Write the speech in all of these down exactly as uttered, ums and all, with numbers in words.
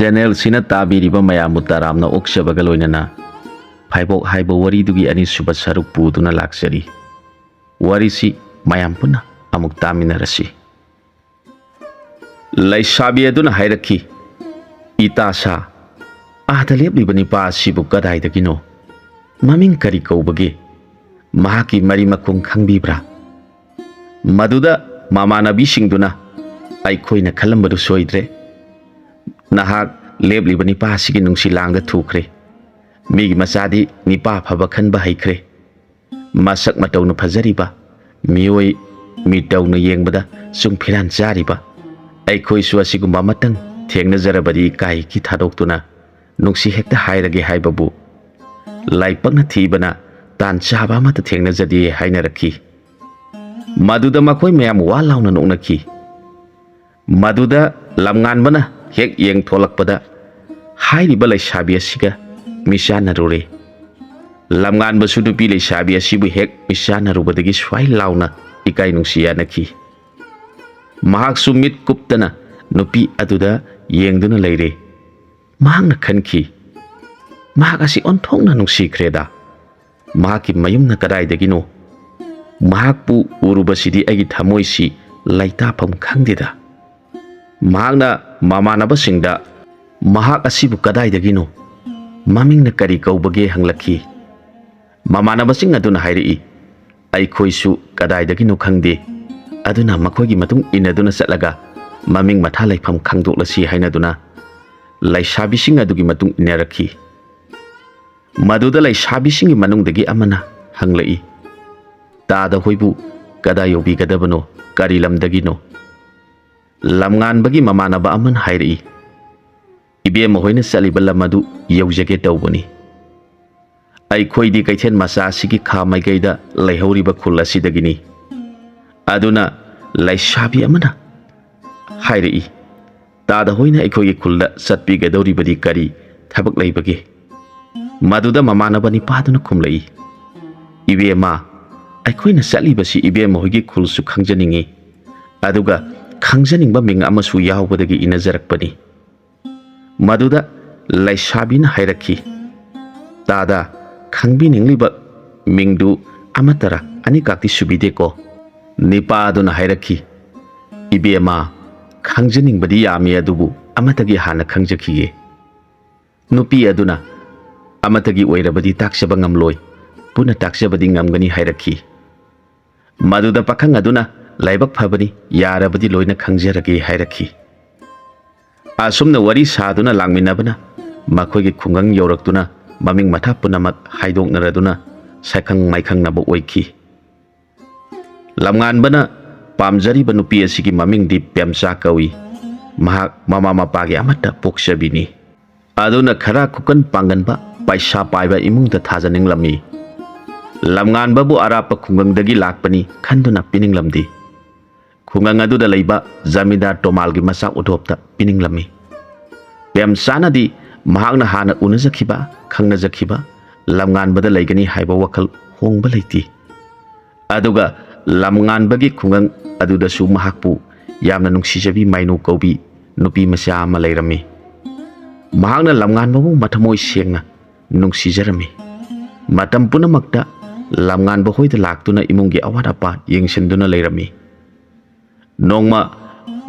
ꯆꯦꯅꯦꯜꯁꯤꯅ ꯇꯥꯕꯤꯔꯤꯕ ꯃꯌꯥꯝꯕꯨ ꯇꯔꯥꯝꯅ ꯑꯣꯛꯆꯕꯒ ꯂꯣꯏꯅꯅ ꯐꯥꯏꯕꯣꯛ ꯍꯥꯏꯕ ꯋꯥꯔꯤꯗꯨꯒꯤ ꯑꯅꯤꯁꯨꯕ ꯁꯔꯨꯛ ꯄꯨꯗꯨꯅ ꯂꯥꯛꯆꯔꯤ꯫ ꯋꯥꯔꯤꯁꯤ ꯃꯌꯥꯝ ꯄꯨꯟꯅ ꯑꯃꯨꯛ ꯇꯥꯃꯤꯟꯅꯔꯁꯤ꯫ ꯂꯩꯁꯥꯕꯤ ꯑꯗꯨꯅ ꯍꯥꯏꯔꯛꯈꯤ, "ꯏꯇꯥ ꯁꯥ, ꯑꯥꯗ ꯂꯦꯞꯂꯤꯕ ꯅꯤꯄꯥ ꯑꯁꯤꯕꯨ ꯀꯗꯥꯏꯗꯒꯤꯅꯣ? ꯃꯃꯤꯡ ꯀꯔꯤ ꯀꯧꯕꯒꯦ? ꯃꯍꯥꯛꯀꯤ ꯃꯔꯤ ꯃꯈꯣꯡ ꯈꯪꯕꯤꯕ꯭ꯔꯥ?" ꯃꯗꯨꯗ ꯃꯃꯥꯟꯅꯕꯤꯁꯤꯡꯗꯨꯅ, "ꯑꯩꯈꯣꯏꯅ ꯈꯜꯂꯝꯕꯗꯨ ꯁꯣꯏꯗ꯭ꯔꯦ꯫ ꯅꯍꯥꯛ ꯂꯦꯞꯂꯤꯕ ꯅꯤꯄꯥ ꯑꯁꯤꯒꯤ ꯅꯨꯡꯁꯤ ꯂꯥꯡꯗ ꯊꯨꯈ꯭ꯔꯦ꯫ ꯃꯤꯒꯤ ꯃꯆꯥꯗꯤ ꯅꯤꯄꯥ ꯑꯐꯕ ꯈꯟꯕ ꯍꯩꯈ꯭ꯔꯦ꯫ ꯃꯁꯛ ꯃꯇꯧꯅ ꯐꯖꯔꯤꯕ, ꯃꯤꯑꯣꯏ ꯃꯤꯇꯧꯅ ꯌꯦꯡꯕꯗ ꯆꯨꯡ ꯐꯤꯔꯥꯟ ꯆꯥꯔꯤꯕ꯫ ꯑꯩꯈꯣꯏꯁꯨ ꯑꯁꯤꯒꯨꯝꯕ ꯑꯃꯇꯪ ꯊꯦꯡꯅꯖꯔꯕꯗꯤ ꯏꯀꯥꯏ ꯏꯀꯤ ꯊꯥꯗꯣꯛꯇꯨꯅ ꯅꯨꯡꯁꯤ ꯍꯦꯛꯇ ꯍꯥꯏꯔꯒꯦ ꯍꯥꯏꯕꯕꯨ ꯂꯥꯏꯕꯛꯅ ꯊꯤꯕꯅ ꯇꯥꯟ ꯆꯥꯕ ꯑꯃꯠꯇ ꯊꯦꯡꯅꯖꯗꯦ" ꯍꯥꯏꯅꯔꯛꯈꯤ꯫ ꯃꯗꯨꯗ ꯃꯈꯣꯏ ꯃꯌꯥꯝ ꯋꯥ ꯂꯥꯎꯅ ꯅꯣꯛꯅꯈꯤ꯫ ꯃꯗꯨꯗ ꯂꯝꯉꯥꯟꯕꯅ ꯍꯦꯛ ꯌꯦꯡꯊꯣꯛꯂꯛꯄꯗ ꯍꯥꯏꯔꯤꯕ ꯂꯩꯁꯥꯕꯤ ꯑꯁꯤꯒ ꯃꯤꯆꯥꯟꯅꯔꯨꯔꯦ꯫ ꯂꯝꯉꯥꯟꯕꯁꯨ ꯅꯨꯄꯤ ꯂꯩꯁꯥꯕꯤ ꯑꯁꯤꯕꯨ ꯍꯦꯛ ꯃꯤꯆꯥꯟꯅꯔꯨꯕꯗꯒꯤ ꯁ꯭ꯋꯥꯏ ꯂꯥꯎꯅ ꯏꯀꯥꯏ ꯅꯨꯡꯁꯤ ꯌꯥꯅꯈꯤ꯫ ꯃꯍꯥꯛꯁꯨ ꯃꯤꯠ ꯀꯨꯞꯇꯅ ꯅꯨꯄꯤ ꯑꯗꯨꯗ ꯌꯦꯡꯗꯨꯅ ꯂꯩꯔꯦ꯫ ꯃꯍꯥꯛꯅ ꯈꯟꯈꯤ, "ꯃꯍꯥꯛ ꯑꯁꯤ ꯑꯣꯟꯊꯣꯛꯅ ꯅꯨꯡꯁꯤꯈ꯭ꯔꯦꯗ꯫ ꯃꯍꯥꯛꯀꯤ ꯃꯌꯨꯝꯅ ꯀꯗꯥꯏꯗꯒꯤꯅꯣ? ꯃꯍꯥꯛꯄꯨ ꯎꯔꯨꯕꯁꯤꯗꯤ ꯑꯩꯒꯤ ꯊꯃꯣꯏꯁꯤ ꯂꯩꯇꯥꯐꯝ ꯈꯪꯗꯦꯗ꯫" ꯃꯍꯥꯛꯅ ꯃꯃꯥꯟꯅꯕꯁꯤꯡꯗ, "ꯃꯍꯥꯛ ꯑꯁꯤꯕꯨ ꯀꯗꯥꯏꯗꯒꯤꯅꯣ? ꯃꯃꯤꯡꯅ ꯀꯔꯤ ꯀꯧꯕꯒꯦ?" ꯍꯪꯂꯛꯈꯤ꯫ ꯃꯃꯥꯟꯅꯕꯁꯤꯡ ꯑꯗꯨꯅ ꯍꯥꯏꯔꯛꯏ, "ꯑꯩꯈꯣꯏꯁꯨ ꯀꯗꯥꯏꯗꯒꯤꯅꯣ ꯈꯪꯗꯦ, ꯑꯗꯨꯅ ꯃꯈꯣꯏꯒꯤ ꯃꯇꯨꯡ ꯏꯟꯅꯗꯨꯅ ꯆꯠꯂꯒ ꯃꯃꯤꯡ ꯃꯊꯥ ꯂꯩꯐꯝ ꯈꯪꯗꯣꯛꯂꯁꯤ" ꯍꯥꯏꯅꯗꯨꯅ ꯂꯩꯁꯥꯕꯤꯁꯤꯡ ꯑꯗꯨꯒꯤ ꯃꯇꯨꯡ ꯏꯟꯅꯔꯛꯈꯤ꯫ ꯃꯗꯨꯗ ꯂꯩꯁꯥꯕꯤꯁꯤꯡꯒꯤ ꯃꯅꯨꯡꯗꯒꯤ ꯑꯃꯅ ꯍꯪꯂꯛꯏ, "ꯇꯥꯗ ꯍꯣꯏꯕꯨ ꯀꯗꯥꯏ ꯌꯧꯕꯤꯒꯗꯕꯅꯣ? ꯀꯔꯤ ꯂꯝꯗꯒꯤꯅꯣ?" ꯂꯝꯉꯥꯟꯕꯒꯤ ꯃꯃꯥꯟꯅꯕ ꯑꯃꯅ ꯍꯥꯏꯔꯛꯏ, "ꯏꯕꯦꯝꯃ ꯍꯣꯏꯅ ꯆꯠꯂꯤꯕ ꯂꯝ ꯑꯗꯨ ꯌꯧꯖꯒꯦ ꯇꯧꯕꯅꯤ꯫ ꯑꯩꯈꯣꯏꯗꯤ ꯀꯩꯊꯦꯜ ꯃꯆꯥ ꯑꯁꯤꯒꯤ ꯈꯥ ꯃꯥꯏꯀꯩꯗ ꯂꯩꯍꯧꯔꯤꯕ ꯈꯨꯜ ꯑꯁꯤꯗꯒꯤꯅꯤ꯫" ꯑꯗꯨꯅ ꯂꯩꯁꯥꯕꯤ ꯑꯃꯅ ꯍꯥꯏꯔꯛꯏ, "ꯇꯥꯗ ꯍꯣꯏꯅ ꯑꯩꯈꯣꯏꯒꯤ ꯈꯨꯜꯗ ꯆꯠꯄꯤꯒꯗꯧꯔꯤꯕꯗꯤ ꯀꯔꯤ ꯊꯕꯛ ꯂꯩꯕꯒꯦ?" ꯃꯗꯨꯗ ꯃꯃꯥꯟꯅꯕ ꯅꯤꯄꯥꯗꯨꯅ ꯈꯨꯝꯂꯛꯏ, "ꯏꯕꯦꯝꯃ, ꯑꯩꯈꯣꯏꯅ ꯆꯠꯂꯤꯕꯁꯤ ꯏꯕꯦꯝꯃ ꯍꯣꯏꯒꯤ ꯈꯨꯜꯁꯨ ꯈꯪꯖꯅꯤꯡꯏ, ꯑꯗꯨꯒ ꯈꯪꯖꯅꯤꯡꯕ ꯃꯤꯡ ꯑꯃꯁꯨ ꯌꯥꯎꯕꯗꯒꯤ ꯏꯟꯅꯖꯔꯛꯄꯅꯤ꯫" ꯃꯗꯨꯗ ꯂꯩꯁꯥꯕꯤꯅ ꯍꯥꯏꯔꯛꯈꯤ, "ꯇꯥꯗ, ꯈꯪꯕꯤꯅꯤꯡꯂꯤꯕ ꯃꯤꯡꯗꯨ ꯑꯃꯠꯇꯔ ꯑꯅꯤꯀꯥꯛꯇꯤ ꯁꯨꯕꯤꯗꯦꯀꯣ?" ꯅꯤꯄꯥ ꯑꯗꯨꯅ ꯍꯥꯏꯔꯛꯈꯤ, "ꯏꯕꯦꯝꯃ, ꯈꯪꯖꯅꯤꯡꯕꯗꯤ ꯌꯥꯝꯃꯤ, ꯑꯗꯨꯕꯨ ꯑꯃꯠꯇꯒꯤ ꯍꯥꯟꯅ ꯈꯪꯖꯈꯤꯒꯦ"꯫ ꯅꯨꯄꯤ ꯑꯗꯨꯅ, "ꯑꯃꯠꯇꯒꯤ ꯑꯣꯏꯔꯕꯗꯤ ꯇꯥꯛꯆꯕ ꯉꯝꯂꯣꯏ, ꯄꯨꯟꯅ ꯇꯥꯛꯆꯕꯗꯤ ꯉꯝꯒꯅꯤ" ꯍꯥꯏꯔꯛꯈꯤ꯫ ꯃꯗꯨꯗ ꯄꯥꯈꯪ ꯑꯗꯨꯅ, "ꯂꯥꯏꯕꯛ ꯐꯕꯅꯤ, ꯌꯥꯔꯕꯗꯤ ꯂꯣꯏꯅ ꯈꯪꯖꯔꯒꯦ" ꯍꯥꯏꯔꯛꯈꯤ꯫ ꯑꯁꯨꯝꯅ ꯋꯥꯔꯤ ꯁꯥꯗꯨꯅ ꯂꯥꯛꯃꯤꯟꯅꯕꯅ ꯃꯈꯣꯏꯒꯤ ꯈꯨꯡꯒꯪ ꯌꯧꯔꯛꯇꯨꯅ ꯃꯃꯤꯡ ꯃꯊꯥ ꯄꯨꯝꯅꯃꯛ ꯍꯥꯏꯗꯣꯛꯅꯔꯗꯨꯅ ꯁꯛꯈꯪ ꯃꯥꯏꯈꯪꯅꯕ ꯑꯣꯏꯈꯤ꯫ ꯂꯝꯉꯥꯟꯕꯅ ꯄꯥꯝꯖꯔꯤꯕ ꯅꯨꯄꯤ ꯑꯁꯤꯒꯤ ꯃꯃꯤꯡꯗꯤ ꯄꯦꯝꯆꯥ ꯀꯧꯏ꯫ ꯃꯍꯥꯛ ꯃꯃꯥ ꯃꯄꯥꯒꯤ ꯑꯃꯠꯇ ꯄꯣꯛꯆꯕꯤꯅꯤ꯫ ꯑꯗꯨꯅ ꯈꯔ ꯈꯨꯀꯟ ꯄꯥꯡꯒꯟꯕ, ꯄꯩꯁꯥ ꯄꯥꯏꯕ ꯏꯃꯨꯡꯗ ꯊꯥꯖꯅꯤꯡꯂꯝꯃꯤ꯫ ꯂꯝꯉꯥꯟꯕꯕꯨ ꯑꯔꯥꯞꯄ ꯈꯨꯡꯒꯪꯗꯒꯤ ꯂꯥꯛꯄꯅꯤ ꯈꯟꯗꯨꯅ ꯄꯤꯅꯤꯡꯂꯝꯗꯦ꯫ ꯈꯨꯡꯒꯪ ꯑꯗꯨꯗ ꯂꯩꯕ ꯖꯃꯤꯟꯗꯥꯔ ꯇꯣꯃꯥꯜꯒꯤ ꯃꯆꯥ ꯎꯗꯣꯞꯇ ꯄꯤꯅꯤꯡꯂꯝꯃꯤ꯫ ꯄꯦꯝꯆꯥꯅꯗꯤ ꯃꯍꯥꯛꯅ ꯍꯥꯟꯅ ꯎꯅꯖꯈꯤꯕ, ꯈꯪꯅꯖꯈꯤꯕ ꯂꯝꯉꯥꯟꯕꯗ ꯂꯩꯒꯅꯤ ꯍꯥꯏꯕ ꯋꯥꯈꯜ ꯍꯣꯡꯕ ꯂꯩꯇꯦ꯫ ꯑꯗꯨꯒ ꯂꯝꯉꯥꯟꯕꯒꯤ ꯈꯨꯡꯒꯪ ꯑꯗꯨꯗꯁꯨ ꯃꯍꯥꯛꯄꯨ ꯌꯥꯝꯅ ꯅꯨꯡꯁꯤꯖꯕꯤ ꯃꯥꯏꯅꯨ ꯀꯧꯕꯤ ꯅꯨꯄꯤ ꯃꯆꯥ ꯑꯃ ꯂꯩꯔꯝꯃꯤ꯫ ꯃꯍꯥꯛꯅ ꯂꯝꯉꯥꯟꯕꯕꯨ ꯃꯊꯃꯣꯏ ꯁꯦꯡꯅ ꯅꯨꯡꯁꯤꯖꯔꯝꯃꯤ꯫ ꯃꯇꯝ ꯄꯨꯝꯅꯃꯛꯇ ꯂꯝꯉꯥꯟꯕ ꯍꯣꯏꯗ ꯂꯥꯛꯇꯨꯅ ꯏꯃꯨꯡꯒꯤ ꯑꯋꯥꯠ ꯑꯄꯥ ꯌꯦꯡꯁꯤꯟꯗꯨꯅ ꯂꯩꯔꯝꯃꯤ꯫ ꯅꯣꯡꯃ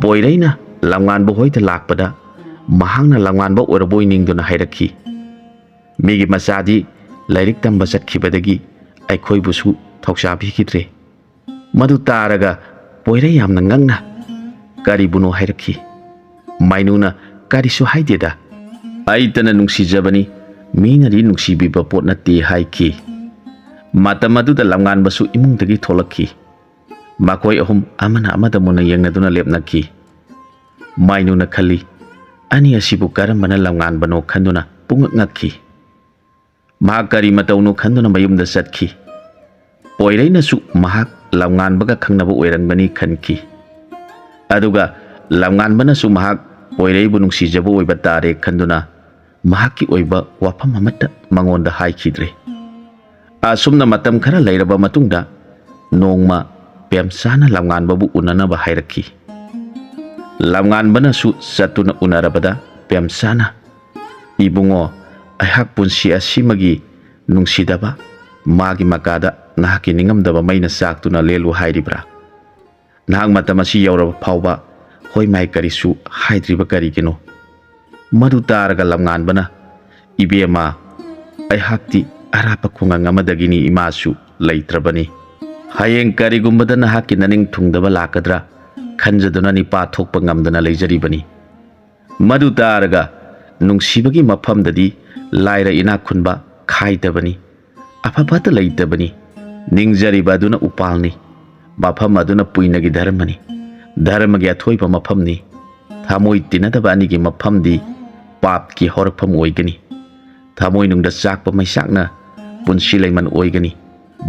ꯄꯣꯏꯔꯩꯅ ꯂꯝꯉꯥꯟꯕ ꯍꯣꯏꯗ ꯂꯥꯛꯄꯗ ꯃꯍꯥꯛꯅ ꯂꯝꯉꯥꯟꯕ ꯑꯣꯏꯔꯕꯣꯏ ꯅꯤꯡꯗꯨꯅ ꯍꯥꯏꯔꯛꯈꯤ, "ꯃꯤꯒꯤ ꯃꯆꯥꯗꯤ ꯂꯥꯏꯔꯤꯛ ꯇꯝꯕ ꯆꯠꯈꯤꯕꯗꯒꯤ ꯑꯩꯈꯣꯏꯕꯨꯁꯨ ꯊꯧꯁꯥꯕꯤꯈꯤꯗ꯭ꯔꯦ"꯫ ꯃꯗꯨ ꯇꯥꯔꯒ ꯄꯣꯏꯔꯩ ꯌꯥꯝꯅ ꯉꯛꯅ, "ꯀꯔꯤꯕꯨꯅꯣ?" ꯍꯥꯏꯔꯛꯈꯤ꯫ ꯃꯥꯏꯅꯨꯅ, "ꯀꯔꯤꯁꯨ ꯍꯥꯏꯗꯦꯗ, ꯑꯩꯇꯅ ꯅꯨꯡꯁꯤꯖꯕꯅꯤ, ꯃꯤꯅꯗꯤ ꯅꯨꯡꯁꯤꯕꯤꯕ ꯄꯣꯠ ꯅꯠꯇꯦ" ꯍꯥꯏꯈꯤ꯫ ꯃꯇꯝ ꯑꯗꯨꯗ ꯂꯝꯉꯥꯟꯕꯁꯨ ꯏꯃꯨꯡꯗꯒꯤ ꯊꯣꯛꯂꯛꯈꯤ꯫ ꯃꯈꯣꯏ ꯑꯍꯨꯝ ꯑꯃꯅ ꯑꯃꯗ ꯃꯨꯟꯅ ꯌꯦꯡꯅꯗꯨꯅ ꯂꯦꯞꯅꯈꯤ꯫ ꯃꯥꯏꯅꯨꯅ ꯈꯜꯂꯤ, "ꯑꯅꯤ ꯑꯁꯤꯕꯨ ꯀꯔꯝꯕꯅ ꯂꯝꯉꯥꯟꯕꯅꯣ?" ꯈꯟꯗꯨꯅ ꯄꯨꯡꯉꯛ ꯉꯛꯈꯤ꯫ ꯃꯍꯥꯛ ꯀꯔꯤ ꯃꯇꯧꯅꯣ ꯈꯟꯗꯨꯅ ꯃꯌꯨꯝꯗ ꯆꯠꯈꯤ꯫ ꯄꯣꯏꯔꯩꯅꯁꯨ ꯃꯍꯥꯛ ꯂꯝꯉꯥꯟꯕꯒ ꯈꯪꯅꯕ ꯑꯣꯏꯔꯝꯒꯅꯤ ꯈꯟꯈꯤ꯫ ꯑꯗꯨꯒ ꯂꯝꯉꯥꯟꯕꯅꯁꯨ ꯃꯍꯥꯛ ꯄꯣꯏꯔꯩꯕꯨ ꯅꯨꯡꯁꯤꯖꯕ ꯑꯣꯏꯕ ꯇꯥꯔꯦ ꯈꯟꯗꯨꯅ ꯃꯍꯥꯛꯀꯤ ꯑꯣꯏꯕ ꯋꯥꯐꯝ ꯑꯃꯠꯇ ꯃꯉꯣꯟꯗ ꯍꯥꯏꯈꯤꯗ꯭ꯔꯦ꯫ ꯑꯁꯨꯝꯅ ꯃꯇꯝ ꯈꯔ ꯂꯩꯔꯕ ꯃꯇꯨꯡꯗ ꯅꯣꯡꯃ ꯄꯦꯝꯆꯥꯅ ꯂꯝꯉꯥꯟꯕꯕꯨ ꯎꯅꯅꯕ ꯍꯥꯏꯔꯛꯈꯤ꯫ ꯂꯝꯉꯥꯟꯕꯅꯁꯨ ꯆꯠꯇꯨꯅ ꯎꯅꯔꯕꯗ ꯄꯦꯝꯆꯥꯅ, "ꯏꯕꯨꯡꯉꯣ, ꯑꯩꯍꯥꯛ ꯄꯨꯟꯁꯤ ꯑꯁꯤꯃꯒꯤ ꯅꯨꯡꯁꯤꯗꯕ ꯃꯥꯒꯤ ꯃꯀꯥꯗ ꯅꯍꯥꯛꯀꯤ ꯅꯤꯡꯉꯝꯗꯕ ꯃꯩꯅ ꯆꯥꯛꯇꯨꯅ ꯂꯦꯜꯂꯨ ꯍꯥꯏꯔꯤꯕ꯭ꯔꯥ? ꯅꯍꯥꯛ ꯃꯇꯝ ꯑꯁꯤ ꯌꯧꯔꯕ ꯐꯥꯎꯕ ꯍꯣꯏ ꯃꯥꯏ ꯀꯔꯤꯁꯨ ꯍꯥꯏꯗ꯭ꯔꯤꯕ ꯀꯔꯤꯒꯤꯅꯣ?" ꯃꯗꯨ ꯇꯥꯔꯒ ꯂꯝꯉꯥꯟꯕꯅ, "ꯏꯕꯦꯝꯃ, ꯑꯩꯍꯥꯛꯇꯤ ꯑꯔꯥꯞꯄ ꯈꯨꯡꯒꯪ ꯑꯃꯗꯒꯤꯅꯤ, ꯏꯃꯥꯁꯨ ꯂꯩꯇ꯭ꯔꯕꯅꯤ꯫ ꯍꯌꯦꯡ ꯀꯔꯤꯒꯨꯝꯕꯗ ꯅꯍꯥꯛꯀꯤ ꯅꯅꯤꯡ ꯊꯨꯡꯗꯕ ꯂꯥꯛꯀꯗ꯭ꯔꯥ ꯈꯟꯖꯗꯨꯅ ꯅꯤꯄꯥ ꯊꯣꯛꯄ ꯉꯝꯗꯅ ꯂꯩꯖꯔꯤꯕꯅꯤ꯫ ꯃꯗꯨ ꯇꯥꯔꯒ ꯅꯨꯡꯁꯤꯕꯒꯤ ꯃꯐꯝꯗꯗꯤ ꯂꯥꯏꯔ ꯏꯅꯥꯛ ꯈꯨꯟꯕ ꯈꯥꯏꯗꯕꯅꯤ, ꯑꯐ ꯐꯠꯇ ꯂꯩꯇꯕꯅꯤ꯫ ꯅꯤꯡꯖꯔꯤꯕ ꯑꯗꯨꯅ ꯎꯄꯥꯜꯅꯤ, ꯃꯐꯝ ꯑꯗꯨꯅ ꯄꯨꯏꯅꯒꯤ ꯙꯔꯃꯅꯤ, ꯙꯔꯃꯒꯤ ꯑꯊꯣꯏꯕ ꯃꯐꯝꯅꯤ꯫ ꯊꯃꯣꯏ ꯇꯤꯟꯅꯗꯕ ꯑꯅꯤꯒꯤ ꯃꯐꯝꯗꯤ ꯄꯥꯞꯀꯤ ꯍꯧꯔꯛꯐꯝ ꯑꯣꯏꯒꯅꯤ꯫ ꯊꯃꯣꯏꯅꯨꯡꯗ ꯆꯥꯛꯄ ꯃꯩꯆꯥꯛꯅ ꯄꯨꯟꯁꯤ ꯂꯩꯃꯟ ꯑꯣꯏꯒꯅꯤ꯫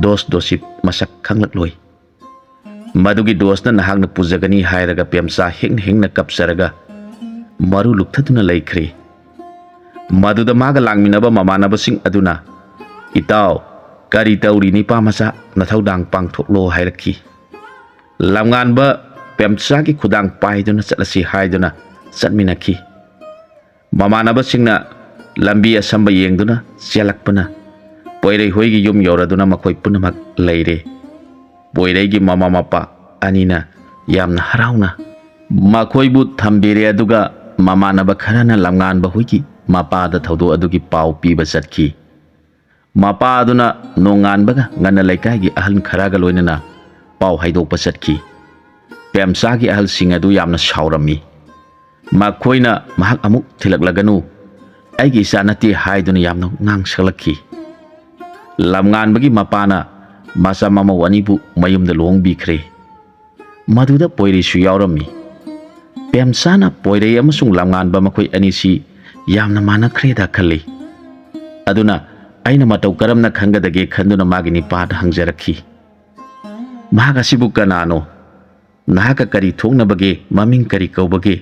ꯗꯣꯁ ꯗꯣꯁꯤꯞ ꯃꯁꯛ ꯈꯪꯂꯛꯂꯣꯏ꯫ ꯃꯗꯨꯒꯤ ꯗꯣꯁꯅ ꯅꯍꯥꯛꯅ ꯄꯨꯖꯒꯅꯤ" ꯍꯥꯏꯔꯒ ꯄꯦꯝꯆꯥ ꯍꯤꯡ ꯍꯤꯡꯅ ꯀꯞꯆꯔꯒ ꯃꯔꯨ ꯂꯨꯞꯊꯗꯨꯅ ꯂꯩꯈ꯭ꯔꯦ꯫ ꯃꯗꯨꯗ ꯃꯥꯒ ꯂꯥꯛꯃꯤꯟꯅꯕ ꯃꯃꯥꯟꯅꯕꯁꯤꯡ ꯑꯗꯨꯅ, "ꯏꯇꯥꯎ, ꯀꯔꯤ ꯇꯧꯔꯤ ꯅꯤꯄꯥ ꯃꯆꯥ, ꯅꯊꯧꯗꯥꯡ ꯄꯥꯡꯊꯣꯛꯂꯣ" ꯍꯥꯏꯔꯛꯈꯤ꯫ ꯂꯝꯉꯥꯟꯕ ꯄꯦꯝꯆꯥꯒꯤ ꯈꯨꯗꯥꯡ ꯄꯥꯏꯗꯨꯅ ꯆꯠꯂꯁꯤ ꯍꯥꯏꯗꯨꯅ ꯆꯠꯃꯤꯟꯅꯈꯤ꯫ ꯃꯃꯥꯟꯅꯕꯁꯤꯡꯅ ꯂꯝꯕꯤ ꯑꯁꯝꯕ ꯌꯦꯡꯗꯨꯅ ꯆꯦꯜꯂꯛꯄꯅ ꯄꯣꯏꯔꯩ ꯍꯣꯏꯒꯤ ꯌꯨꯝ ꯌꯧꯔꯗꯨꯅ ꯃꯈꯣꯏ ꯄꯨꯝꯅꯃꯛ ꯂꯩꯔꯦ꯫ ꯄꯣꯏꯔꯩꯒꯤ ꯃꯃꯥ ꯃꯄꯥ ꯑꯅꯤꯅ ꯌꯥꯝꯅ ꯍꯔꯥꯎꯅ ꯃꯈꯣꯏꯕꯨ ꯊꯝꯕꯤꯔꯦ, ꯑꯗꯨꯒ ꯃꯃꯥꯟꯅꯕ ꯈꯔꯅ ꯂꯝꯉꯥꯟꯕ ꯍꯣꯏꯒꯤ ꯃꯄꯥꯗ ꯊꯧꯗꯣꯛ ꯑꯗꯨꯒꯤ ꯄꯥꯎ ꯄꯤꯕ ꯆꯠꯈꯤ꯫ ꯃꯄꯥ ꯑꯗꯨꯅ ꯅꯣꯡꯉꯥꯟꯕꯒ ꯉꯟꯅ ꯂꯩꯀꯥꯏꯒꯤ ꯑꯍꯜ ꯈꯔꯒ ꯂꯣꯏꯅꯅ ꯄꯥꯎ ꯍꯥꯏꯗꯣꯛꯄ ꯆꯠꯈꯤ꯫ ꯄꯦꯝꯆꯥꯒꯤ ꯑꯍꯜꯁꯤꯡ ꯑꯗꯨ ꯌꯥꯝꯅ ꯁꯥꯎꯔꯝꯃꯤ꯫ ꯃꯈꯣꯏꯅ ꯃꯍꯥꯛ ꯑꯃꯨꯛ ꯊꯤꯜꯂꯛꯂꯒꯅꯨ, ꯑꯩꯒꯤ ꯏꯆꯥ ꯅꯠꯇꯦ ꯍꯥꯏꯗꯨꯅ ꯌꯥꯝꯅ ꯉꯥꯡ ꯁꯛꯂꯛꯈꯤ꯫ ꯂꯝꯉꯥꯟꯕꯒꯤ ꯃꯄꯥꯅ ꯃꯆꯥ ꯃꯃꯧ ꯑꯅꯤꯕꯨ ꯃꯌꯨꯝꯗ ꯂꯨꯍꯣꯡꯕꯤꯈ꯭ꯔꯦ꯫ ꯃꯗꯨꯗ ꯄꯣꯏꯔꯩꯁꯨ ꯌꯥꯎꯔꯝꯃꯤ꯫ ꯄꯦꯝꯆꯥꯅ ꯄꯣꯏꯔꯩ ꯑꯃꯁꯨꯡ ꯂꯝꯉꯥꯟꯕ ꯃꯈꯣꯏ ꯑꯅꯤꯁꯤ ꯌꯥꯝꯅ ꯃꯥꯟꯅꯈ꯭ꯔꯦꯗ ꯈꯜꯂꯤ꯫ ꯑꯗꯨꯅ ꯑꯩꯅ ꯃꯇꯧ ꯀꯔꯝꯅ ꯈꯪꯒꯗꯒꯦ ꯈꯟꯗꯨꯅ ꯃꯥꯒꯤ ꯅꯤꯄꯥꯗ ꯍꯪꯖꯔꯛꯈꯤ꯫ "ꯃꯍꯥꯛ ꯑꯁꯤꯕꯨ ꯀꯅꯥꯅꯣ? ꯅꯍꯥꯛꯀ ꯀꯔꯤ ꯊꯣꯛꯅꯕꯒꯦ? ꯃꯃꯤꯡ ꯀꯔꯤ ꯀꯧꯕꯒꯦ?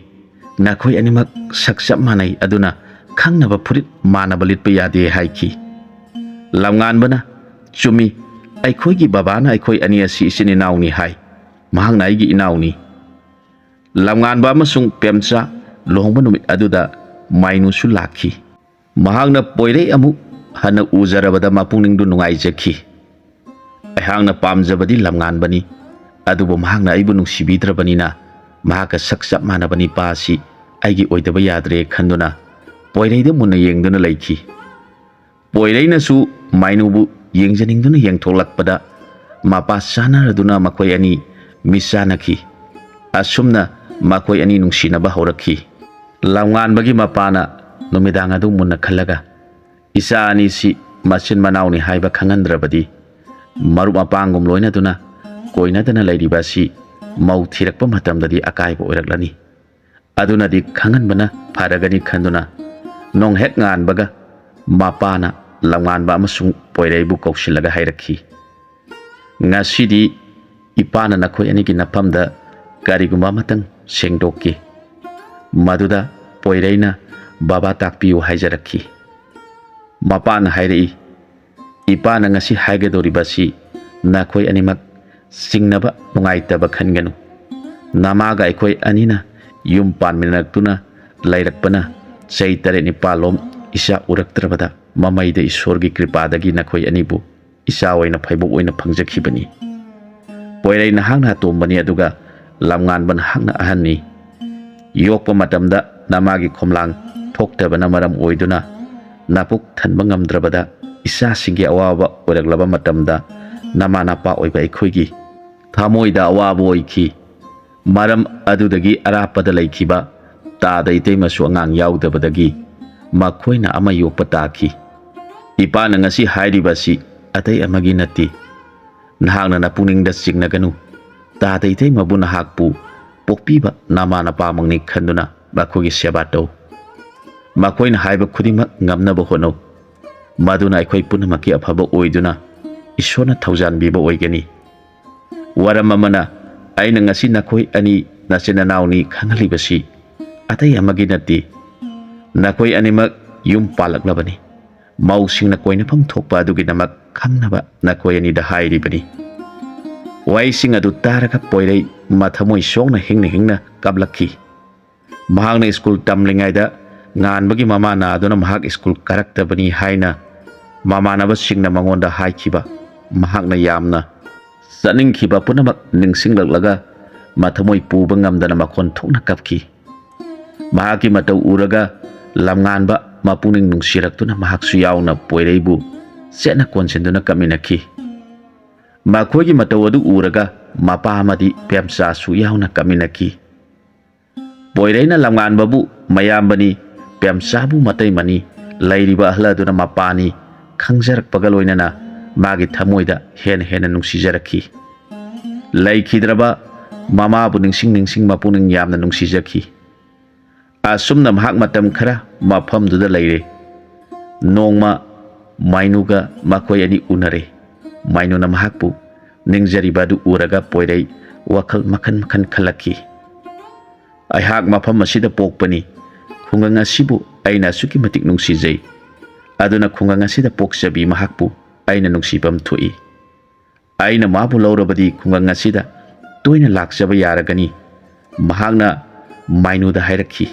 ꯅꯈꯣꯏ ꯑꯅꯤꯃꯛ ꯁꯛ ꯆꯞ ꯃꯥꯟꯅꯩ, ꯑꯗꯨꯅ ꯈꯪꯅꯕ ꯐꯨꯔꯤꯠ ꯃꯥꯟꯅꯕ ꯂꯤꯠꯄ ꯌꯥꯗꯦ" ꯍꯥꯏꯈꯤ꯫ ꯂꯝꯉꯥꯟꯕꯅ, "ꯆꯨꯝꯃꯤ, ꯑꯩꯈꯣꯏꯒꯤ ꯕꯕꯥꯅ ꯑꯩꯈꯣꯏ ꯑꯅꯤ ꯑꯁꯤ ꯏꯆꯤꯟ ꯏꯅꯥꯎꯅꯤ ꯍꯥꯏ꯫ ꯃꯍꯥꯛꯅ ꯑꯩꯒꯤ ꯏꯅꯥꯎꯅꯤ"꯫ ꯂꯝꯉꯥꯟꯕ ꯑꯃꯁꯨꯡ ꯄꯦꯝꯆꯥ ꯂꯨꯍꯣꯡꯕ ꯅꯨꯃꯤꯠ ꯑꯗꯨꯗ ꯃꯥꯏꯅꯨꯁꯨ ꯂꯥꯛꯈꯤ꯫ ꯃꯍꯥꯛꯅ ꯄꯣꯏꯔꯩ ꯑꯃꯨꯛ ꯍꯟꯅ ꯎꯖꯔꯕꯗ ꯃꯄꯨꯛꯅꯤꯡꯗꯨ ꯅꯨꯡꯉꯥꯏꯖꯈꯤ꯫ "ꯑꯩꯍꯥꯛꯅ ꯄꯥꯝꯖꯕꯗꯤ ꯂꯝꯉꯥꯟꯕꯅꯤ, ꯑꯗꯨꯕꯨ ꯃꯍꯥꯛꯅ ꯑꯩꯕꯨ ꯅꯨꯡꯁꯤꯕꯤꯗ꯭ꯔꯕꯅꯤꯅ ꯃꯍꯥꯛꯀ ꯁꯛ ꯆꯞ ꯃꯥꯟꯅꯕ ꯅꯤꯄꯥ ꯑꯁꯤ ꯑꯩꯒꯤ ꯑꯣꯏꯗꯕ ꯌꯥꯗ꯭ꯔꯦ" ꯈꯟꯗꯨꯅ ꯄꯣꯏꯔꯩꯗ ꯃꯨꯟꯅ ꯌꯦꯡꯗꯨꯅ ꯂꯩꯈꯤ꯫ ꯄꯣꯏꯔꯩꯅꯁꯨ ꯃꯥꯏꯅꯨꯕꯨ ꯌꯦꯡꯖꯅꯤꯡꯗꯨꯅ ꯌꯦꯡꯊꯣꯛꯂꯛꯄꯗ ꯃꯄꯥ ꯆꯥꯅꯔꯗꯨꯅ ꯃꯈꯣꯏ ꯑꯅꯤ ꯃꯤꯠ ꯆꯥꯟꯅꯈꯤ꯫ ꯑꯁꯨꯝꯅ ꯃꯈꯣꯏ ꯑꯅꯤ ꯅꯨꯡꯁꯤꯅꯕ ꯍꯧꯔꯛꯈꯤ꯫ ꯂꯝꯉꯥꯟꯕꯒꯤ ꯃꯄꯥꯅ ꯅꯨꯃꯤꯗꯥꯡ ꯑꯗꯨ ꯃꯨꯟꯅ ꯈꯜꯂꯒ, "ꯏꯆꯥ ꯑꯅꯤꯁꯤ ꯃꯆꯤꯟ ꯃꯅꯥꯎꯅꯤ ꯍꯥꯏꯕ ꯈꯪꯍꯟꯗ꯭ꯔꯕꯗꯤ ꯃꯔꯨꯞ ꯃꯄꯥꯡꯒꯨꯝ ꯂꯣꯏꯅꯗꯨꯅ ꯀꯣꯏꯅꯗꯅ ꯂꯩꯔꯤꯕ ꯑꯁꯤ ꯃꯧ ꯊꯤꯔꯛꯄ ꯃꯇꯝꯗꯗꯤ ꯑꯀꯥꯏꯕ ꯑꯣꯏꯔꯛꯂꯅꯤ꯫ ꯑꯗꯨꯅꯗꯤ ꯈꯪꯍꯟꯕꯅ ꯐꯔꯒꯅꯤ" ꯈꯟꯗꯨꯅ ꯅꯣꯡ ꯍꯦꯛ ꯉꯥꯟꯕꯒ ꯃꯄꯥꯅ ꯂꯝꯉꯥꯟꯕ ꯑꯃꯁꯨꯡ ꯄꯣꯏꯔꯩꯕꯨ ꯀꯧꯁꯤꯜꯂꯒ ꯍꯥꯏꯔꯛꯈꯤ, "ꯉꯁꯤꯗꯤ ꯏꯄꯥꯅ ꯅꯈꯣꯏ ꯑꯅꯤꯒꯤ ꯅꯐꯝꯗ ꯀꯔꯤꯒꯨꯝꯕ ꯑꯃꯇꯪ ꯁꯦꯡꯗꯣꯛꯀꯦ꯫ ꯃꯗꯨꯗ ꯄꯣꯏꯔꯩꯅ ꯕꯕꯥ ꯇꯥꯛꯄꯤꯌꯨ ꯍꯥꯏꯖꯔꯛꯈꯤ"꯫ ꯃꯄꯥꯅ ꯍꯥꯏꯔꯛꯏ, "ꯏꯄꯥꯅ ꯉꯁꯤ ꯍꯥꯏꯒꯗꯧꯔꯤꯕ ꯑꯁꯤ ꯅꯈꯣꯏ ꯑꯅꯤꯃꯛ ꯆꯤꯡꯅꯕ ꯅꯨꯡꯉꯥꯏꯇꯕ ꯈꯟꯒꯅꯨ꯫ ꯅꯃꯥꯒ ꯑꯩꯈꯣꯏ ꯑꯅꯤꯅ ꯌꯨꯝ ꯄꯥꯟꯃꯤꯟꯅꯔꯛꯇꯨꯅ ꯂꯩꯔꯛꯄꯅ ꯆꯍꯤ ꯇꯔꯦꯠ ꯅꯤꯄꯥꯜꯂꯣꯝ ꯏꯆꯥ ꯎꯔꯛꯇ꯭ꯔꯕꯗ ꯃꯃꯩꯗ ꯏꯁꯣꯔꯒꯤ ꯀ꯭ꯔꯤꯄꯥꯗꯒꯤ ꯅꯈꯣꯏ ꯑꯅꯤꯕꯨ ꯏꯆꯥ ꯑꯣꯏꯅ ꯐꯩꯕꯣꯛ ꯑꯣꯏꯅ ꯐꯪꯖꯈꯤꯕꯅꯤ꯫ ꯄꯣꯏꯔꯩ ꯅꯍꯥꯛꯅ ꯑꯇꯣꯝꯕꯅꯤ, ꯑꯗꯨꯒ ꯂꯝꯉꯥꯟꯕ ꯅꯍꯥꯛꯅ ꯑꯍꯟꯅꯤ꯫ ꯌꯣꯛꯄ ꯃꯇꯝꯗ ꯅꯃꯥꯒꯤ ꯈꯣꯝꯂꯥꯡ ꯊꯣꯛꯇꯕꯅ ꯃꯔꯝ ꯑꯣꯏꯗꯨꯅ ꯅꯄꯨꯛ ꯊꯟꯕ ꯉꯝꯗ꯭ꯔꯕꯗ ꯏꯆꯥꯁꯤꯡꯒꯤ ꯑꯋꯥꯕ ꯑꯣꯏꯔꯛꯂꯕ ꯃꯇꯝꯗ ꯅꯃꯥ ꯅꯄꯥ ꯑꯣꯏꯕ ꯑꯩꯈꯣꯏꯒꯤ ꯊꯃꯣꯏꯗ ꯑꯋꯥꯕ ꯑꯣꯏꯈꯤ꯫ ꯃꯔꯝ ꯑꯗꯨꯗꯒꯤ ꯑꯔꯥꯞꯄꯗ ꯂꯩꯈꯤꯕ ꯇꯥꯗ ꯏꯇꯩꯃꯁꯨ ꯑꯉꯥꯡ ꯌꯥꯎꯗꯕꯗꯒꯤ ꯃꯈꯣꯏꯅ ꯑꯃ ꯌꯣꯛꯄ ꯇꯥꯈꯤ꯫ ꯏꯄꯥꯅ ꯉꯁꯤ ꯍꯥꯏꯔꯤꯕ ꯑꯁꯤ ꯑꯇꯩ ꯑꯃꯒꯤ ꯅꯠꯇꯦ꯫ ꯅꯍꯥꯛꯅ ꯅꯄꯨꯛꯅꯤꯡꯗ ꯆꯤꯡꯅꯒꯅꯨ꯫ ꯇꯥꯗ ꯏꯇꯩꯃꯕꯨ ꯅꯍꯥꯛꯄꯨ ꯄꯣꯛꯄꯤꯕ ꯅꯃꯥ ꯅꯄꯥꯃꯛꯅꯤ ꯈꯟꯗꯨꯅ ꯃꯈꯣꯏꯒꯤ ꯁꯦꯕꯥ ꯇꯧ꯫ ꯃꯈꯣꯏꯅ ꯍꯥꯏꯕ ꯈꯨꯗꯤꯡꯃꯛ ꯉꯝꯅꯕ ꯍꯣꯠꯅꯧ꯫ ꯃꯗꯨꯅ ꯑꯩꯈꯣꯏ ꯄꯨꯝꯅꯃꯛꯀꯤ ꯑꯐꯕ ꯑꯣꯏꯗꯨꯅ ꯏꯁꯣꯔꯅ ꯊꯧꯖꯥꯟꯕꯤꯕ ꯑꯣꯏꯒꯅꯤ꯫ ꯋꯥꯔꯝ ꯑꯃꯅ, ꯑꯩꯅ ꯉꯁꯤ ꯅꯈꯣꯏ ꯑꯅꯤ ꯅꯆꯤꯟ ꯅꯅꯥꯎꯅꯤ ꯈꯪꯍꯜꯂꯤꯕꯁꯤ ꯑꯇꯩ ꯑꯃꯒꯤ ꯅꯠꯇꯦ꯫ ꯅꯈꯣꯏ ꯑꯅꯤꯃꯛ ꯌꯨꯝ ꯄꯥꯜꯂꯛꯂꯕꯅꯤ꯫ ꯃꯧꯁꯤꯡꯅ ꯀꯣꯏꯅꯐꯝ ꯊꯣꯛꯄ ꯑꯗꯨꯒꯤꯗꯃꯛ ꯈꯪꯅꯕ ꯅꯈꯣꯏ ꯑꯅꯤꯗ ꯍꯥꯏꯔꯤꯕꯅꯤ꯫ ꯋꯥꯍꯩꯁꯤꯡ ꯑꯗꯨ ꯇꯥꯔꯒ ꯄꯣꯏꯔꯩ ꯃꯊꯃꯣꯏ ꯁꯣꯛꯅ ꯍꯤꯡꯅ ꯍꯤꯡꯅ ꯀꯞꯂꯛꯈꯤ꯫ ꯃꯍꯥꯛꯅ ꯁ꯭ꯀꯨꯜ ꯇꯝꯂꯤꯉꯩꯗ ꯉꯥꯟꯕꯒꯤ ꯃꯃꯥ ꯅꯥꯗꯨꯅ ꯃꯍꯥꯛ ꯁ꯭ꯀꯨꯜ ꯀꯥꯔꯛꯇꯕꯅꯤ ꯍꯥꯏꯅ ꯃꯃꯥꯟꯅꯕꯁꯤꯡꯅ ꯃꯉꯣꯟꯗ ꯍꯥꯏꯈꯤꯕ, ꯃꯍꯥꯛꯅ ꯌꯥꯝꯅ ꯆꯠꯅꯤꯡꯈꯤꯕ ꯄꯨꯝꯅꯃꯛ ꯅꯤꯡꯁꯤꯡꯂꯛꯂꯒ ꯃꯊꯃꯣꯏ ꯄꯨꯕ ꯉꯝꯗꯅ ꯃꯈꯣꯟ ꯊꯣꯛꯅ ꯀꯞꯈꯤ꯫ ꯃꯍꯥꯛꯀꯤ ꯃꯇꯧ ꯎꯔꯒ ꯂꯝꯉꯥꯟꯕ ꯃꯄꯨꯛꯅꯤꯡ ꯅꯨꯡꯁꯤꯔꯛꯇꯨꯅ ꯃꯍꯥꯛꯁꯨ ꯌꯥꯎꯅ ꯄꯣꯏꯔꯩꯕꯨ ꯆꯦꯠꯅ ꯀꯣꯟꯁꯤꯟꯗꯨꯅ ꯀꯞꯃꯤꯟꯅꯈꯤ꯫ ꯃꯈꯣꯏꯒꯤ ꯃꯇꯧ ꯑꯗꯨ ꯎꯔꯒ ꯃꯄꯥ ꯑꯃꯗꯤ ꯄꯦꯝꯆꯥꯁꯨ ꯌꯥꯎꯅ ꯀꯞꯃꯤꯟꯅꯈꯤ꯫ ꯄꯣꯏꯔꯩꯅ ꯂꯝꯉꯥꯟꯕꯕꯨ ꯃꯌꯥꯝꯕꯅꯤ, ꯄꯦꯝꯆꯥꯕꯨ ꯃꯇꯩꯃꯅꯤ, ꯂꯩꯔꯤꯕ ꯑꯍꯜ ꯑꯗꯨꯅ ꯃꯄꯥꯅꯤ ꯈꯪꯖꯔꯛꯄꯒ ꯂꯣꯏꯅꯅ ꯃꯥꯒꯤ ꯊꯃꯣꯏꯗ ꯍꯦꯟꯅ ꯍꯦꯟꯅ ꯅꯨꯡꯁꯤꯖꯔꯛꯈꯤ꯫ ꯂꯩꯈꯤꯗ꯭ꯔꯕ ꯃꯃꯥꯕꯨ ꯅꯤꯡꯁꯤꯡ ꯅꯤꯡꯁꯤꯡ ꯃꯄꯨꯛꯅꯤꯡ ꯌꯥꯝꯅ ꯅꯨꯡꯁꯤꯖꯈꯤ꯫ ꯑꯁꯨꯝꯅ ꯃꯍꯥꯛ ꯃꯇꯝ ꯈꯔ ꯃꯐꯝꯗꯨꯗ ꯂꯩꯔꯦ꯫ ꯅꯣꯡꯃ ꯃꯥꯏꯅꯨꯒ ꯃꯈꯣꯏ ꯑꯅꯤ ꯎꯅꯔꯦ꯫ ꯃꯥꯏꯅꯨꯅ ꯃꯍꯥꯛꯄꯨ ꯅꯤꯡꯖꯔꯤꯕ ꯑꯗꯨ ꯎꯔꯒ ꯄꯣꯏꯔꯩ ꯋꯥꯈꯜ ꯃꯈꯟ ꯃꯈꯟ ꯈꯜꯂꯛꯈꯤ꯫ "ꯑꯩꯍꯥꯛ ꯃꯐꯝ ꯑꯁꯤꯗ ꯄꯣꯛꯄꯅꯤ꯫ ꯈꯨꯡꯒꯪ ꯑꯁꯤꯕꯨ ꯑꯩꯅ ꯑꯁꯨꯛꯀꯤ ꯃꯇꯤꯛ ꯅꯨꯡꯁꯤꯖꯩ꯫ ꯑꯗꯨꯅ ꯈꯨꯡꯒꯪ ꯑꯁꯤꯗ ꯄꯣꯛꯆꯕꯤ ꯃꯍꯥꯛꯄꯨ ꯑꯩꯅ ꯅꯨꯡꯁꯤꯐꯝ ꯊꯣꯛꯏ꯫ ꯑꯩꯅ ꯃꯥꯕꯨ ꯂꯧꯔꯕꯗꯤ ꯈꯨꯡꯒꯪ ꯑꯁꯤꯗ ꯇꯣꯏꯅ ꯂꯥꯛꯆꯕ ꯌꯥꯔꯒꯅꯤ", ꯃꯍꯥꯛꯅ ꯃꯥꯏꯅꯨꯗ ꯍꯥꯏꯔꯛꯈꯤ꯫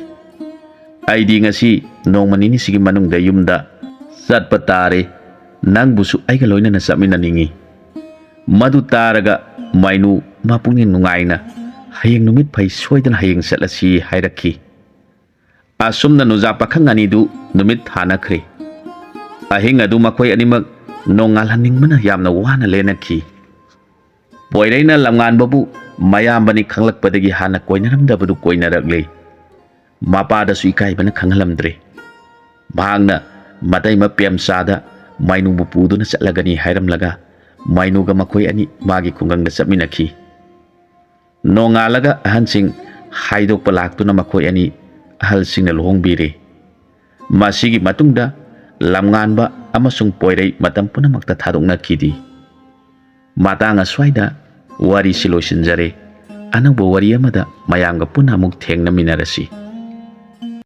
"ꯑꯩꯗꯤ ꯉꯁꯤ ꯅꯣꯡꯃ ꯅꯤꯅꯤꯁꯤꯒꯤ ꯃꯅꯨꯡꯗ ꯌꯨꯝꯗ ꯆꯠꯄ ꯇꯥꯔꯦ꯫ ꯅꯪꯕꯨꯁꯨ ꯑꯩꯒ ꯂꯣꯏꯅꯅ ꯆꯠꯃꯤꯟꯅꯅꯤꯡꯏ꯫" ꯃꯗꯨ ꯇꯥꯔꯒ ꯃꯥꯏꯅꯨ ꯃꯄꯨꯛꯅꯤꯡ ꯅꯨꯡꯉꯥꯏꯅ, "ꯍꯌꯦꯡ ꯅꯨꯃꯤꯠ ꯐꯩ, ꯁꯣꯏꯗꯅ ꯍꯌꯦꯡ ꯆꯠꯂꯁꯤ" ꯍꯥꯏꯔꯛꯈꯤ꯫ ꯑꯁꯨꯝꯅ ꯅꯨꯖꯥ ꯄꯥꯈꯪ ꯑꯅꯤꯗꯨ ꯅꯨꯃꯤꯠ ꯊꯥꯅꯈ꯭ꯔꯦ꯫ ꯑꯍꯤꯡ ꯑꯗꯨ ꯃꯈꯣꯏ ꯑꯅꯤꯃꯛ ꯅꯣꯡꯉꯥꯜꯍꯟꯅꯤꯡꯕꯅ ꯌꯥꯝꯅ ꯋꯥꯅ ꯂꯦꯟꯅꯈꯤ꯫ ꯄꯣꯏꯔꯩꯅ ꯂꯝꯉꯥꯟꯕꯕꯨ ꯃꯌꯥꯝꯕꯅꯤ ꯈꯪꯂꯛꯄꯗꯒꯤ ꯍꯥꯟꯅ ꯀꯣꯏꯅꯔꯝꯗꯕꯗꯨ ꯀꯣꯏꯅꯔꯛꯂꯦ꯫ ꯃꯄꯥꯗꯁꯨ ꯏꯀꯥꯏꯕꯅ ꯈꯪꯍꯜꯂꯝꯗ꯭ꯔꯦ꯫ ꯃꯍꯥꯛꯅ ꯃꯇꯩꯃ ꯄꯦꯝꯆꯥꯗ ꯃꯥꯏꯅꯨꯕꯨ ꯄꯨꯗꯨꯅ ꯆꯠꯂꯒꯅꯤ ꯍꯥꯏꯔꯝꯂꯒ ꯃꯥꯏꯅꯨꯒ ꯃꯈꯣꯏ ꯑꯅꯤ ꯃꯥꯒꯤ ꯈꯨꯡꯒꯪꯗ ꯆꯠꯃꯤꯟꯅꯈꯤ꯫ ꯅꯣꯡꯉꯥꯜꯂꯒ ꯑꯍꯟꯁꯤꯡ ꯍꯥꯏꯗꯣꯛꯄ ꯂꯥꯛꯇꯨꯅ ꯃꯈꯣꯏ ꯑꯅꯤ ꯑꯍꯜꯁꯤꯡꯅ ꯂꯨꯍꯣꯡꯕꯤꯔꯦ꯫ ꯃꯁꯤꯒꯤ ꯃꯇꯨꯡꯗ ꯂꯝꯉꯥꯟꯕ ꯑꯃꯁꯨꯡ ꯄꯣꯏꯔꯩ ꯃꯇꯝ ꯄꯨꯝꯅꯃꯛꯇ ꯊꯥꯗꯣꯛꯅꯈꯤꯗꯦ꯫ ꯃꯇꯥꯡ ꯑꯁ꯭ꯋꯥꯏꯗ ꯋꯥꯔꯤꯁꯤ ꯂꯣꯏꯁꯤꯟꯖꯔꯦ꯫ ꯑꯅꯧꯕ ꯋꯥꯔꯤ ꯑꯃꯗ ꯃꯌꯥꯝꯒ ꯄꯨꯟꯅ ꯑꯃꯨꯛ ꯊꯦꯡꯅꯃꯤꯟꯅꯔꯁꯤ꯫